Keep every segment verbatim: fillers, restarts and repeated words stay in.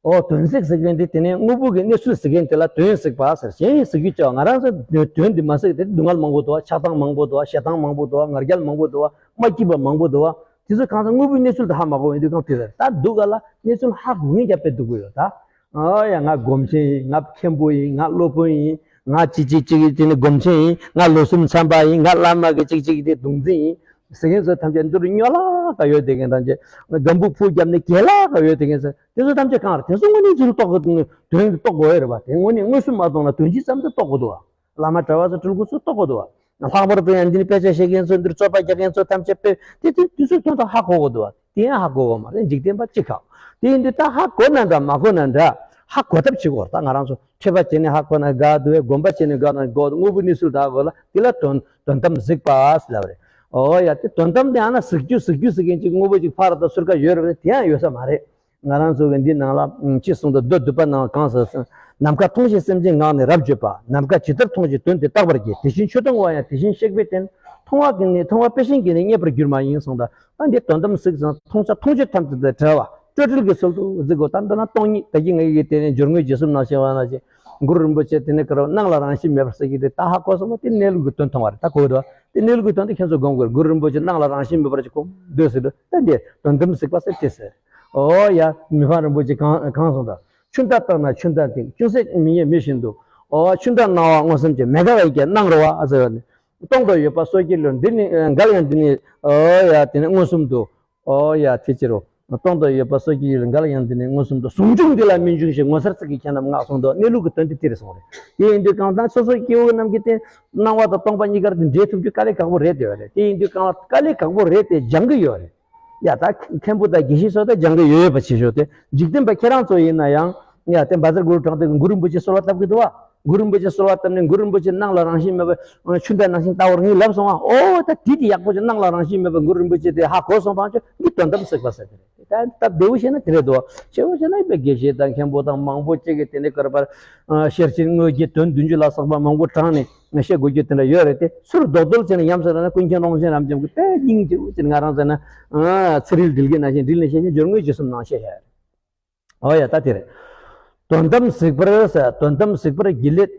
ཨོ་དོན་གཟིགས་ཟེར་མཁན་དེ་དེ་ནས་དངོས་པོ་གི་གནས་ཚུལ་གཟིགས་མཁན་དེ་ལ་དོན་གཟིགས་པ་ཟེར། གཞན་གཟིགས་རྒྱུ་ཅི་ང་རང་ཚོ་དོན་དོན་འདི་མ་གཟིགས་དེ་སྡུག་བསྔལ་མང་པོ་འདུག་བ། ཆགས་སྡང་མང་པོ་འདུག་བ། ཞེ་སྡང་མང་པོ་འདུག་བ། ང་རྒྱལ་མང་པོ་འདུག་བ། མ་སྐྱིད་པ་མང་པོ་འདུག་བ། དེ་ཚོ་གང་ཚང་དངོས་པོའི་གནས་ཚུལ་དེ་ཧ་མ་གོ་ཡིན་དུས་གང་དེ་ཟེར་ད་སྡུག་ག་ལ་གནས་ཚུལ་ཧ་གོ་མཁན་རྒྱབ་པའི་སྡུག་གི་ཡོད་ད། ཨོ་ཡ་ང་སྒོམ་ཆེན་ཡིན། ང་མཁན་པོ་ཡིན། ང་སློབ་དཔོན་ཡིན། ང་ཅི་ཅི་ཅི་དེ་ནི་སྒོམ་ཆེན་ཡིན། ང་ལོ་གསུམ་མཚམས་པ་ཡིན། ང་བླ་མ་གི་ཅིག་ཅིག་དེ་གདུང་འཛིན་ཡིན། ཟེར་མཁན་ཚོ་ཐམས་ཅད་འདུར་སྨྱོ་ལ་ག་ཡོད་དེ་མཁན་ཐམས་ཅད་སྒམ་པོ་ཕུ་བརྒྱབ་ནས་གྱེས་ལ་ག་ཡོད་དེ་མཁན་ཚོ་དེ་ཚོ་ཐམས་ཅད་གང་རེད། དེ་ཚོ་དངོས་གནས་ཚུལ་རྟོགས་དགོས་དོན་རྟོགས་དགོས་ཡོད་རེད་པ། དེ་དངོས་གནས་མངོན་སུམ་མ་མཐོང་ན་དོན་སྤྱི་ཙམ་དུ་རྟོགས་དགོས་འདུག་བ། བླ་མ་གྲྭ་བ་ཚོ་སྤྲུལ་སྐུ་ཚོ་རྟོགས་དགོས་འདུག་བ། ལྷག་པར་དུ་ཡང་འདི་ནས་དཔེ་ཆ་བཤད་མཁན་ཚོ་འདིར་རྩོད་པ་རྒྱག་མཁན་ཚོ་ཐམས་ཅད་དཔེ་དེ་དེ་དུས་ཚོད་ཐོན་ཐོག་ཧ་གོ་དགོས་འདུག་བ། དེ་ཡང་ཧ་གོ་གོ་མ་རེད། འཇིག་རྟེན་པ་གཅིག་ཁག་དེ་ཡིན་དུས་ད་ཧ་གོ་ན་འདྲ་མ་གོ་ན་འདྲ་ཧ་གོ་ཐབས་བྱེད་དགོས་རེད། ད་ང་རང་ཚོ་ཐོས་པ་བྱས་ནས་ཧ་གོ་ན་དགའ་འདུག་བས། སྒོམ་པ་བྱས་ནས་དགའ་ན་དགའ་འདུག་དངོས་པོའི་གནས་ཚུལ་དག་དགོས་ལ་དེ་ལ་དོན་དོན་དམ་གཟིགས་པ་ཟེར་ལབ་རེད། ཨོ་ཡ་དེ་དོན་དམ་དེ་ཨ་ན་གཟིགས་རྒྱུ་གཟིགས་རྒྱུ་ཟེར་མཁན་ཅིག་དངོས་པོ་ཅིག་ཕར་དང་ཚུར་ཁ་ཡོད་རེད་པས། དེ་ཡང་ཡོད་ས་མ་རེད། ང་རང་ཚོ་གི་འདི་ནང་ལ་ཅི་གསུངས་འདུག་མདོ་སྡུད་པ་ནང་གང་ཟེར། ནམ་མཁའ་མཐོང་ཞིང་སེམས་ཅན་ངག་ནི་རབ་བརྗོད་པ། ནམ་མཁའ་ཇི་ལྟར་མཐོང་ཞིང་དོན་དེ་རྟག་པར་བརྗོད། དེ་བཞིན་ཆོས་མཐོང་བ་ཡང་དེ་བཞིན་གཤེགས་པས་བསྟན། མཐོང་བ་གིས་ནི་མཐོང་བ་དཔེ་བཞིན་གྱིས་ནི་རྙེད་པར་འགྱུར་མ་ཡིན་གསུངས་འདུག་ད་འདི་དོན་དམ་གཟིགས་ཟིན་མཐོང་བྱ་མཐོང་ཆོས་ཐམས་ཅད་དང་བྲལ་བ་སྤྲོས་བྲལ་གྱི་ཚུལ་དུ་གཟིགས་དགོས། ད་འདི་ན་སྟོང་ཉིད་ད་གིན་ངས་ཀྱི་དེ་ནས་སྦྱོར་དངོས་རྗེས་གསུམ་ནང་བཤད་པ་ནང་བཞིན་གུ་རུ་རིན་པོ་ཆེ་དེ་ནས་ཀ་རོ་སྣང་ལ་རང་བཞིན་མེད་པར་གཟིགས་ཀྱི་དེ་ད་ཧ་གོ་སོང་བ་དེ་གནས་ལུགས་ཀྱི་དོན་མཐོང་བ་རེད། ད་གོ་གི་འདུག་དེ་གནས་ལུགས་ཀྱི་དོན་དེ་ཁྱེད་ཚོ་སྒོམ་དགོས། གུ་རུ་རིན་པོ་ཆེ་སྣང་ལ་རང་བཞིན་མེད་པར་ཅིག་གོ་འདོད་ཟེར་འདུག་ད་འདི་དོན་དམ་གཟིགས་པ་ཟེར་དེ་ཟེར། ཨོ་ཡ། མི་ཕམ་རིན་པོ་ཆེ་གང་གང་གསུངས་དང་། ཆུ་ཟླ་ལྟར་ན་ཆུ་ཟླ་འདི། ཅུང་ཟད་མི་རྙེད་མི་བཞིན་དུ། ཨོ་ཆུ་ཟླ་སྣང་བ་མངོན་སུམ་གྱི། མེ་དགའ་བའི་ཀྱང་སྣང་རུང་བ་ཟེར་བ་ནི། སྟོང་དུ་ཡོད་པ་སོགས་ཀྱི་ལུས་འདི་ནི་འགལ་ཡང་འདི་ནི། ཨོ་ཡ་དེ་ནི་མངོན་སུམ་དུ། ཨོ་ཡ་དེ་ཕྱིར་རོ། སྟོང་དུ་ཡོད་པ་སོགས་ཀྱི་ལུས་འགལ་ཡང་འདི་ནི་མངོན་སུམ་དུ། ཟུང་འཇུག་འདི་ལ་མི་འབྱུང་ཞིང་ངོ་མཚར་ཚིག་གིས་ཁྱེད་རྣམས་བསྔགས་གསུངས་འདུག་གནས་ལུགས་ཀྱི་དོན་དེ་དེ་རེད་གསུངས་རེད། དེ་ཡིན་དུས་གང་ལྟར་སོ་སོའི་སྐྱེ་བོ་རྣམས་ཀྱི་སྟེང་སྣང་བ་དང་སྟོང་པ་གཉིས་ཀར་དེ་འདྲེས་ཐུབ་རྒྱུ་དཀའ་ལས་ཁག་པོ་རེད་དེ་བ་རེད། དེ་ཡིན་དུས་གང་ལ་དཀའ་ལས་ཁག་པོ་རེད་དེ་སྦྱང་གི་ཡོད་རེད། ཡ་ད་མཁན་པོ་དང་དགེ་བཤེས་སོགས་ད་སྦྱང་གི་ཡོད་ཡོད་པ་བྱེད་ཤོག་དེ་འཇིག་རྟེན་པ་ཁྱེད་རང་ཚོ་ཡིན་ན་ཡང་ཡ་དེ་བཛྲ་གུ་རུ་དྲངས་ཏེ་གུ་རུ་རིན་པོ་ཆེ་གསོལ་བ་བཏབ་གི་འདུག་བ། གུ་རུ་རིན་པོ་ཆེ་གསོལ་བ་བཏབ་ནས་གུ་རུ་རིན་པོ་ཆེ་སྣང་ལ་རང་བཞིན་མེད་པའི་ཆུ་ཟླ་ནང་བཞིན་ལྟ་བུར་ངས་ལབ་སོང་བ། ཨོ་ད་དེ་དེ་ཡག་པོ་ཅིག་སྣང་ལ་རང་བཞིན་མེད་པའི་གུ་རུ་རིན་པོ་ཆེ་དེ་ཧ་གོ་སོང་བ་ཅོ་འདི་དོན་དམ་གཟིགས་པ་ཟེར་དེ་རེད། ད་ད་བདེ་བོ་བཤད་ན་དེ་རེད་དོ། ཆེ་བོ་བཤད་ན་དཔེ་དགེ་བཤེས་དང་མཁན་པོ་དང་མང་པོ་ཅིག་གིས་དེ་འདྲའི་སྐོར་པར་ཤེར་ཕྱིན་དངོས་བརྒྱད་དོན་བདུན་ཅུ་ལ་སོགས་པ་མང་པོ་དྲངས་ནས། ང་བཤད་དགོས་རྒྱུ་དེ་འདྲ་ཡོད་རེད་དེ། ཚུར་རྡོག་རྡོལ་བྱས་ནས་ཉམས་སུ་ལེན་ན་ཀུན་མཁྱེན་ཀློང་ཆེན་རབ་འབྱམས་ཀྱིས་དཔེ་སྙིང་རྗེ་བོ་བྱས་ནས་ང་རང་ཚོ་ན་ཚེ་རིལ་སྒྲིལ་གྱི་ནང་བཞིན་སྒྲིལ་ནས་བཤད་ཀྱི་སྦྱོར་དངོས་རྗེས་གསུམ་ནང་བཤད་ཡ་རེད། ཨོ་ཡ་ད་དེ་རེད། དོན་དམ་གཟིགས་པར་ཟེར། དོན་དམ་གཟིགས་པར་གྱི་སླད་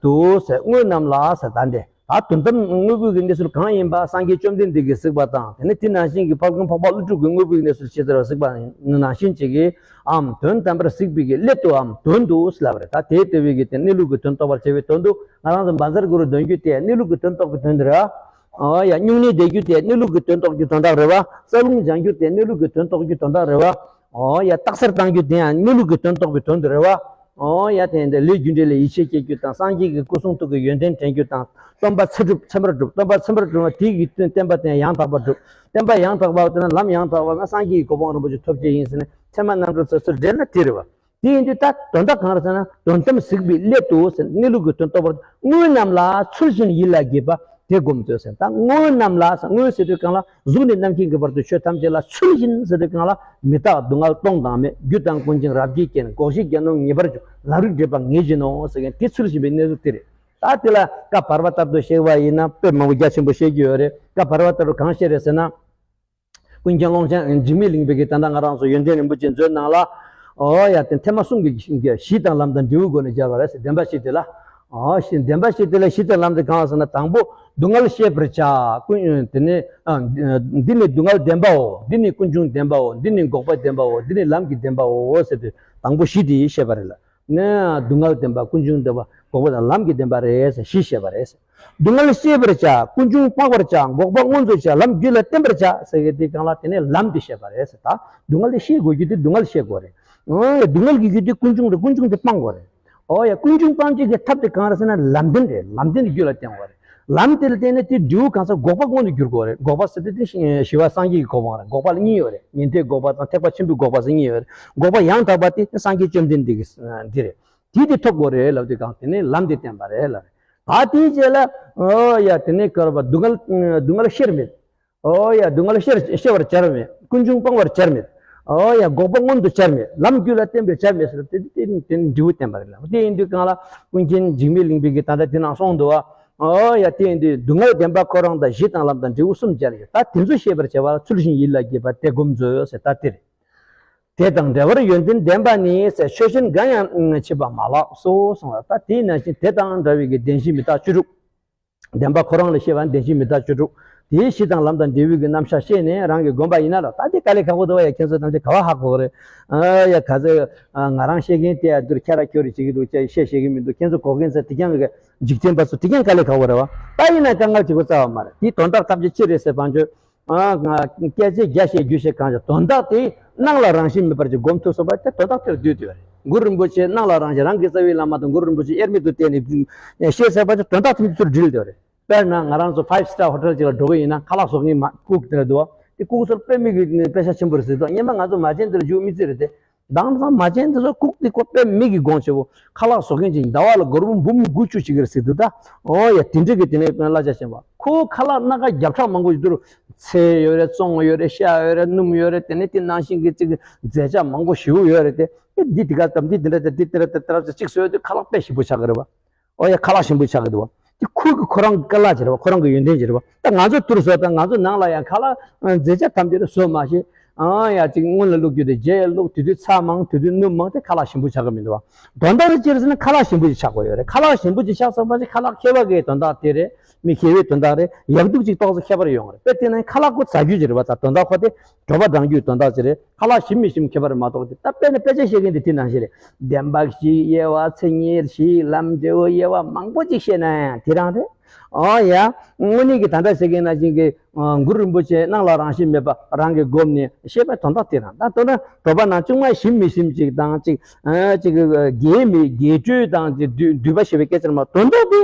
དུ་ཟེར། དངོས་རྣམས་ལ་ཟེར། ད་འདི་ད་དོན་དམ་དངོས་པོའི་གི་གནས་ཚུལ་གང་ཡིན་པ་སངས་རྒྱས་བཅོམ་ལྡན་འདས་ཀྱིས་གཟིགས་པ་དང་། དེ་ནས་དེ་ནང་བཞིན་གྱི་ཕ་རྒན་འཕགས་པ་ཀླུ་སྒྲུབ་ཀྱིས་དངོས་པོའི་གནས་ཚུལ་ཇི་ལྟར་གཟིགས་པ་ནང་བཞིན་བྱེད་ཀྱི་འམ། དོན་དམ་པར་གཟིགས་པའི་གི་སླད་དུའམ་དོན་དུ་ལབ་རེད། ད་དེ་ལྟ་བུའི་གི་དེ་གནས་ལུགས་ཀྱི་དོན་རྟོགས་པར་བྱ་བའི་དོན་དུ་ང་རང་ཚོ་བཛྲ་གུ་རུ་འདོན་རྒྱུ་དེ་གནས་ལུགས་ཀྱི་དོན་རྟོགས་པའི་དོན་དེ་རེད། ཨོ་ཡ། སྨྱུང་གནས་བསྡད་རྒྱུ་དེ་གནས་ལུགས་ཀྱི་དོན་རྟོགས་རྒྱུ་དོན་དག་རེད་བ། རྩ་རླུང་སྦྱང་རྒྱུ་དེ་གནས་ལུགས་ཀྱི་དོན་རྟོགས་རྒྱུ་དོན་དག་རེད་བ། ཨོ་ཡ། རྟགས་གསལ་བཏང་རྒྱུ་དེ་ཡང་གནས་ལུགས་ཀྱི་དོན་རྟོགས་པའི་དོན་དུ་རེད་བ། ཨོ་ཡ། དེ་ཡིན་དུས་ལས་རྒྱུ་འབྲས་ལ་ཡིད་ཆེས་སྐྱེ་རྒྱུ་དང་། སངས་རྒྱས་ཀྱི་སྐུ་གསུང་ཐུགས་ཀྱི་ཡོན་ཏན་དྲན་རྒྱུ་དང་། སྟོན་པ་ཚེ་སྒྲུབ་ཚད་མར་སྒྲུབ། སྟོན་པ་ཚད་མར་སྒྲུབ་ན་དེའི་རྟེན་བསྟན་པ་དེ་ཡང་དག་པར་སྒྲུབ། བསྟན་པ་ཡང་དག་པ་དེ་ན་ལམ་ཡང་དག་པ་ན་སངས་རྒྱས་ཀྱི་གོ་འཕང་རིན་པོ་ཆེ་ཐོབ་བྱེད་ཡིན་ཟེར་ནས་ཚད་མ་རྣམ་གྲངས་སོ་སོར་འདྲེས་ན་དེ་རེད་བ། དེ་ཡིན་དུས་ད་དོན་དག་གང་རེད་ཟེར་ན། དོན་དམ་གཟིགས་པའི་སླད་དུ་ཟེར། གནས་ལུགས་ཀྱི་དོན་རྟོགས་པར། དངོས་རྣམས་ལ་ཚུལ་བཞིན་ཡིད་ལ་བགྱིས་པ་དེ་སྒོམ་མཛོད་ཟེར། ད་དངོས་རྣམས་ལ་ཟེར། དངོས་ཟེར་དུས་གང་ལ་གཟུགས་ནས་རྣམ་མཁྱེན་གྱི་བར་དུ་ཆོས་ཐམས་ཅད་ལ་ཚུལ་བཞིན་ཟེར་དུས་གང་ལ་མི་རྟག་སྡུག་བསྔལ་སྟོང་དང་མེད། རྒྱུ་དང་ཀུན་མཁྱེན་རབ་ཀྱིས་མཁྱེན། འགོག་བཞི་གྱ་ནོམ་ངེས་པར་འབྱུང་། ལམ་རིམ་འབྲས་བུ་ངེས་བཞིན་ནོ་ཟེར་མཁན་དེ་ཚུལ་བཞིན་པའི་གནས་ཚུལ་དེ་རེད། ད་དེ་ལ་བཀའ་བར་པ་ལྟར་དུ་བཤད་པ་ཡིན་ན་དཔེ་མང་པོ་རྒྱ་ཆེན་པོ་བཤད་རྒྱུ་ཡོད་རེད། བཀའ་བར་པ་ལྟར་དུ་གང་བཤད་རེད་ཟེར་ན། ཀུན་མཁྱེན་ཀློང་ཆེན་འཇིགས་མེད་གླིང་པའི་གི་ད་ལྟ་ང་རང་ཚོ་ཡོན་ཏན་རིན་པོ་ཆེ་མཛོད་ནང་ལ། ཨོ་ཡ། དེ་ཐེག་མ་གསུམ་གྱི་གཞི་དང་ལམ་དང་འབྲས་བུའི་སྒོ་ནས་སྦྱར་བ་རེད་ཟེར། བདེན་པ་བཞི་དེ་ལ། ཨོ་ཞེས་བདེན་པ་བཞི་དེ་ལ་གཞི་དང་ལམ་དེ་གང་ཟེར་ན། དང་པོ་སྡུག་བསྔལ་ཤེས་པར་བྱ། ཀུན་དེ་ནི་ཨ་འདི་ནི་སྡུག་བསྔལ་བདེན་པའོ། འདི་ནི་ཀུན་འབྱུང་བདེན་པའོ། འདི་ནི་འགོག་པ་བདེན་པའོ། འདི་ནི་ལམ་གྱི་བདེན་པའོ་ཟེར་དུས་དང་པོ་བཞི་དེ་བཤད་པ་རེད་ལ། ནི་སྡུག་བསྔལ་བདེན་པ། ཀུན་འབྱུང་བདེན་པ། འགོག་པ་དང་ལམ་གྱི་བདེན་པ་རེད་ཟེར་བཞི་བཤད་པ་རེད་ཟེར། སྡུག་བསྔལ་ཤེས་པར་བྱ། ཀུན་འབྱུང་སྤང་བར་བྱ། འགོག་པ་མངོན་དུ་བྱ། ལམ་རྒྱུད་ལ་བརྟེན་པར་བྱ་ཟེར་གི་དེ་གང་ལ་དེ་ནས་ལམ་དེ་བཤད་པ་རེད་ཟེར། ད་སྡུག་བསྔལ་དེ་ཤེས་དགོས་རྒྱུ་དེ་སྡུག་བསྔལ་ཤེས་དགོས་རེད། ཨོ་ཡ། སྡུག་བསྔལ་གྱི་རྒྱུ་དེ་ཀུན་འབྱུང་རེད། ཀུན་འབྱུང་དེ་སྤང་དགོས་རེད། ཨོ་ཡ། ཀུན་འབྱུང་སྤང་བྱེད་ཀྱི་ཐབས་དེ་གང་རེད་ཟེར་ན་ལམ་བདེན་རེད། ལམ་བདེན་དེ་རྒྱུད་ལ་བརྟེན་དགོས་རེད། ལམ་དེ་ལ་བརྟེན་ནས་དེ་འབྲས་བུ་གང་ཟག་འགོག་པ་མངོན་དུ་འགྱུར་དགོས་རེད། འགོག་པ་ཟེར་དེ་དེ་ཞི་བ་སངས་རྒྱས་ཀྱི་གོ་འཕང་རེད། འགོག་པ་ལ་གཉིས་ཡོད་རེད། ཉན་ཐོས་འགོག་པ་དང་ཐེག་པ་ཆེན་པོའི་འགོག་པ་ཟེར་གཉིས་ཡོད་རེད། འགོག་པ་ཡང་དག་པ་དེ་སངས་རྒྱས་བཅོམ་ལྡན་འདས་ཀྱི་འདི་རེད། དེ་དེ་ཐོབ་དགོས་རེད་ལབ་དུས་གང་དེ་ནས་ལམ་དེ་བསྟན་པ་རེད་ལབ་རེད། ད་དེའི་རྗེས་ལ། ཨོ་ཡ། དེ་ནས་སྐོར་བ་སྡུག་བསྔལ་སྡུག་བསྔལ་ཤེར་མེད། ཨོ་ཡ། སྡུག་བསྔལ་ཤེར་ཤེས་པར་བྱར་མེད། ཀུན་འབྱུང་སྤང་བར་བྱར་མེད། ཨོ་ཡ། འགོག་པ་མངོན་དུ་བྱར་མེད། ལམ་རྒྱུད་ལ་བརྟེན་པར་བྱར་མེད་ཟེར་དེ་དེ་དེ་འབྲས་བུ་བསྟན་པ་རེད་ལ། དེ་ཡིན་དུས་གང་ལ་ཀུན་མཁྱེན་འཇིགས་མེད་གླིང་པའི་གི་ད་ལྟ་དེ་ནང་གསུངས་འདུག་བ། ཨོ་ཡ། དེ་ཡིན་དུས་སྡུག་བསྔལ་བདེན་པ་ཁོ་རང་དང་གཞི་དང་ལམ་དང་འབྲས་བུ་གསུམ་སྦྱར་ཡོད། ད་དེ་ཚོ་ཤེས་པར་བྱ་བ་ལ་ཚུལ་བཞིན་ཡིད་ལ་བགྱིས་པ་དེ་སྒོམ་མཛོད་ཟེར་ད་དེ་རེད། དེ་དང་འདྲ་བར་ཡོན་ཏན་ལྡན་པ་ནི་ཟེར། ཆོས་ཅན་འགའ་ཡང་མཆིས་པ་མ་ལགས་སོ་གསུངས་པ། ད་དེ་ནང་བཞིན་དེ་དང་འདྲ་བའི་གི་བདེན་བཞི་མི་རྟག་བཅུ་དྲུག་བདེན་པ་ཁོ་རང་ལ་བཤད་པ་ནི་བདེན་བཞི་མི་རྟག་བཅུ་དྲུག་དེའི་གཞི་དང་ལམ་དང་འབྲས་བུའི་གི་རྣམ་གཞག་བཤད་ནས་རང་གིས་བསྒོམ་པ་ཡིན་ན་ལ། ད་དེ་དཀའ་ལས་ཁག་པོ་འདུག་བ་ཡ། ཁྱེད་ཚོ་ཐམས་ཅད་ག་བ་ཧ་གོ་གི་རེད། ཨ་ཡ་ག་ཚོད་ང་རང་བཤད་མཁན་དེ་ཡ་དུར་ཁྱ་ར་ཁྱོ་རི་བྱེད་ཀྱི་འདུག་ཅེས་བཤད་ཤེས་ཀྱི་མི་འདུག་ཁྱེད་ཚོ་གོ་མཁན་ཚོ་དེ་རྐྱང་གི་འཇིག་རྟེན་པ་ཚོ་དེ་རྐྱང་དཀའ་ལས་ཁག་པོ་རེད་བ། ད་ཡིན་ན་དཀའ་ངལ་གཅིག་པོ་རྩ་བ་མ་རེད། དེའི་དོན་དག་ཐམས་ཅད་ཅི་རེད་ཟེར་བ་འཇོ། ཨ་ང་སྐད་ཆ་བརྒྱ་བཤད་རྒྱུ་བཤད་གང་བྱ། དོན་དག་དེ་སྣང་ལ་རང་བཞིན་མེད་པར་ཅིག་སྒོམ་ཐུབ་སོང་བ་དེ་དོན་དག་དེར་འདུས་ཏེ་ཡོད་རེད། གུ་རུ་རིན་པོ་ཆེ་སྣང་ལ་རང་བཞིན་རང་གི་རྩ་བའི་བླ་མ་དང་གུ་རུ་རིན་པོ་ཆེ་དབྱེར་མེད་དུ་བསྟན་ནས་བཤད་ཟེར་བ་ཅིག་དོན་དག་དེ་ཚོར་འདྲིལ་ཏེ་ཡོད་རེད། དཔེར་ན་ང་རང་ཚོ་ཕའིབ་སི་ཊར་ཧོ་ཊེལ་ཅིག་ལ་འགྲོ་གི་ཡིན་ན་ཁ་ལག་བཟོ་མཁན་མ་ཀུག་དེ་འདྲ་འདུག་བ། དེ་ཀུག་ཚོར་དཔེ་མི་གི་དཔེ་ཆ་ཆེན་པོ་རེད་ཟེར་དུས། སྔོན་མ་ང་ཚོ་མ་བྱན་དེ་ལ་རྒྱུག་མི་རྩིས་རེད་དེ། དང་སང་མ་བྱན་དེ་ཚོ་ཀུག་དེ་ཁོ་དཔེ་མི་གི་དགོངས་ཆེ་བོ། ཁ་ལག་བཟོ་མཁན་ཅིག་ཟླ་བ་ལ་སྒོར་མོ་འབུམ་དགུ་བཅུ་བྱེད་ཀྱི་རེད་ཟེར་དུས་ད། ཨོ་ཡ་དེ་འདྲ་གི་དེ་ནས་གླ་ཆ་ཆེན་པོ། ཁོ་ཁ་ལག་སྣ་ཁ་བརྒྱ་ཕྲག་མང་པོ་ཞིག་འདུག་ཚལ་ཡོད་རེད། བཙོང་ཡོད་རེད། ཤ་ཡོད་རེད། སྣུམ་ཡོད་རེད། དེ་ནས་དེ་ནང་བཞིན་གི་ཅིག་རྫས་ཆ་མང་པོ་ཞེ་པོ་ཡོད་རེད་དེ། འདི་འདི་ག་དམ་འདི་འདི་འདྲ་དེ་འདི་འདི་འདྲ་དེ་འདྲ་ཅིག་བཟོས་དུས་ཁ་ལག་དཔེ་ཞིམ་པོ་ཆགས་ཀྱི་རེད་བ། ཨོ་ཡ་ཁ་ལག་ཞིམ་པོ་ཆགས་ཀྱི་འདུག་བ། དེ་ཁོ་གི་ཁོ་རང་གི་དཀའ་ལས་ཅིག་རེད་བ། ཁོ་རང་གི་ཡོན་ཏན་ཅིག་རེད་བ། ད་ང་ཚོ་དུར་བཟོ་དང་ང་ཚོ་ནང་ལ་ཡང་ཁ་ལག་རྫས་ཆ་ཐམས་ཅད་བཟོ་མ་ཤེས། ཨ་ཡ་ཅིག་སྔོན་ལ་བླུགས་རྒྱུ་དེ་རྗེས་བླུགས། དེ་དུས་ཚྭ་མང་། དེ་དུས་སྣུམ་མང་། དེ་ཁ་ལག་ཞིམ་པོ་ཆགས་ཀྱི་མི་འདུག་བ། དོན་དག་དེ་ཅི་རེད་ཟེར་ན་ཁ་ལག་ཞིམ་པོ་ཞིག་ཆགས་དགོས་ཡོད་རེད། ཁ་ལག་ཞིམ་པོ་ཞིག་ཆགས་སོང་བ་ཞིག་ཁ་ལག་མཁས་པ་གི་དོན་དག་དེ་རེད། མི་མཁས་པའི་དོན་དག་རེད། ཡག་སྡུག་ཅིག་ཏོག་ཙམ་ཁྱད་པར་ཡོང་གི་རེད། དཔེ་དེ་ན་ཁ་ལག་ཁོ་ཟ་རྒྱུ་ཅིག་རེད་བ། ད་དོན་དག་ཁོ་དེ་དྲོ་པ་དྲང་རྒྱུའི་དོན་དག་ཅིག་རེད། ཁ་ལག་ཞིམ་མི་ཞིམ་ཁྱད་པར་མ་གཏོགས་དེ། ད་དཔེར་ན་དཔེ་ཆ་བཤད་མཁན་དེ་དེ་ནང་བཞིན་རེད། བདེན་པ་བཞིའི་དབྱེ་བ། མཚན་ཉིད་བཞིའི་ལམ་འབྲས་བུའི་དབྱེ་བ་མང་པོ་ཅིག་བཤད་ན་ཡང་དེ་རང་རེད། ཨོ་ཡ། དངོས་གནས་ཀྱི་ད་ལྟ་བཤད་མཁན་ནང་བཞིན་གྱི་ཨ་གུ་རུ་རིན་པོ་ཆེ་སྣང་ལ་རང་བཞིན་མེད་པ་རང་གིས་བསྒོམས་ནས་བཤད་པའི་དོན་དག་དེ་རང་། ད་དོན་དག་དྲོ་པ་ནང་ཅུང་མ་ཞིམ་མི་ཞིམ་ཅིག་དང་ཅིག་ཨ་ཅིག་རྒྱས་མི་རྒྱས་སྤྲོས་དང་ཅིག་འདུས་འདུས་པ་ཞེས་པའི་སྐད་ཆ་མ། དོན་དག་དེ་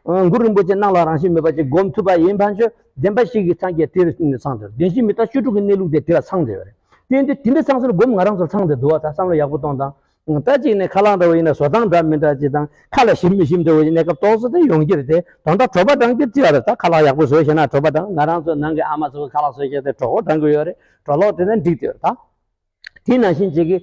ཨ་གུ་རུ་རིན་པོ་ཆེ་སྣང་ལ་རང་བཞིན་མེད་པ་ཅིག་སྒོམ་ཐུབ་པ་ཡིན་ཕན་ཆོད། བདེན་པ་བཞི་གི་སངས་རྒྱས་དེ་ལ་ཚང་སྟེ། བདེན་བཞི་མི་རྟག་བཅུ་དྲུག་གི་གནས་ལུགས་དེ་དེ་ལ་ཚང་སྟེ་ཡོད་རེད། དེ་འདི་དེ་འདྲ་ཚང་སོང་སྒོམ་ང་རང་ཚོར་ཚང་སྟེ་འདུག་བ། ད་བསམ་བློ་ཡག་པོ་གཏོང་དང་། ད་གཅིག་ནས་ཁ་ལག་འདྲ་བོ་ཡིན་ན་བཟོ་སྟངས་འདྲ་མི་འདྲ་ཅིག་དང་། ཁ་ལ་ཞིམ་མི་ཞིམ་འདྲ་བོ་ཡིན་ན་སྐབས་ཏོག་ཙམ་དེ་ཡོང་གི་རེད་དེ། དོན་དག་དྲོ་པ་དྲང་རྒྱུ་ཅི་ཡ་རེད། ད་ཁ་ལག་ཡག་པོ་བཟོས་ཤེས་ན་དྲོ་པ་དྲང་། ང་རང་ཚོ་ནང་གི་ཨ་མ་ཚོ་གི་ཁ་ལག་བཟོས་ཤེས་དེ་གྲོད་ཁོག་དྲང་གི་ཡོད་རེད། གྲོད་ལོག་དེ་ནས་འགྲིག་དེ་ཡོད་ད། དེ་ནང་བཞིན་བྱེད་ཀྱི།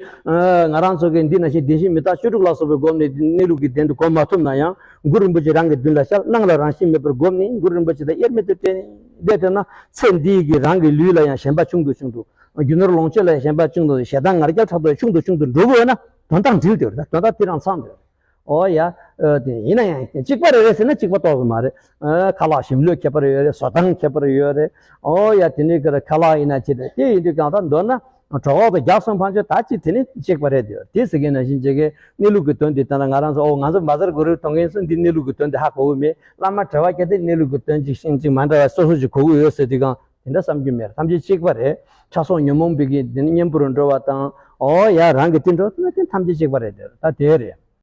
ང་རང་ཚོ་གི་འདི་ནང་བཞིན་བདེན་བཞི་མི་རྟག་བཅུ་དྲུག་ལ་སོགས་པའི་སྒོམ་ནས་གནས་ལུགས་ཀྱི་དོན་དུ་གོམས་མ་ཐུབ་ན་ཡང་གུ་རུ་རིན་པོ་ཆེ་རང་གི་མདུན་ལ་བཤགས། སྣང་ལ་རང་བཞིན་མེད་པར་བསྒོམས་ནས་གུ་རུ་རིན་པོ་ཆེ་དང་དབྱེར་མེད་དུ་བསྟན་ནས། དེ་ལྟར་ན་ཚེ་འདིའི་གི་རང་གི་ལུས་ལ་ཡང་ཞེན་པ་ཆུང་དུ་ཆུང་དུ། རྒྱུ་ནོར་ལོངས་སྤྱོད་ལ་ཞེན་པ་ཆུང་དུ། ཞེ་སྡང་ང་རྒྱལ་ཕྲག་དོག་ཆུང་དུ་ཆུང་དུ་འགྲོ་དགོས་ན་དོན་དག་འགྲིག་དེ་རེད། དོན་དག་དེ་རང་ཚང་དེ་རེད། ཨོ་ཡ། ཨ་དེ་ཡིན་ན་ཡང་གཅིག་པ་རེད་རེད་ཟེར་ན་གཅིག་པ་ཏོག་ཙམ་མ་རེད། ཨ་ཁ་ལག་ཞིམ་ལོས་ཁྱད་པར་ཡོད་རེད། བཟོ་སྟངས་ཁྱད་པར་ཡོད་རེད། ཨོ་ཡ། དེ་ནས་ཁ་ལག་ཡིན་ན་ཅི་རེད། དེ་ཡིན་དུས་གང་ལྟར་མདོར་ན་གྲོད་ཁོག་ཏུ་རྒྱག་སོང་ཕན་ཆོད་ད་ཅི་དེ་ནི་གཅིག་པ་རེད་དེ། དེ་ཟེར་མཁན་ནང་བཞིན་བྱེད་ཀྱི་གནས་ལུགས་ཀྱི་དོན་དེ་ལྟར་ན་ང་རང་ཚོ། ཨོ་ང་ཚོ་བ་ཛར་གུ་རུ་མཐོང་མཁན་ཚོ་འདི་གནས་ལུགས་ཀྱི་དོན་དེ་ཧ་གོ་གི་མེད། བླ་མ་གྲྭ་བ་སྐད་དེ་གནས་ལུགས་ཀྱི་དོན་ཅིག་ཤེས་ཅིག་མ་འདྲ་བ་སོ་སོ་ཅིག་གོ་གི་ཡོད་ཟེར་དུས་གང་དེ་འདྲ་བསམ་རྒྱུ་མེད། ཐམས་ཅད་གཅིག་པ་རེད། ཆགས་སོགས་ཉོན་མོངས་པའི་གི་དེ་ནི་གཉེན་པོ་རུ་འགྲོ་བ་དང་། ཨོ་ཡ། རང་གི་དེ་འགྲོ་ན་དེ་ཐམས་ཅད་གཅིག་པ་རེད་དེ། ད་དེ་རེད།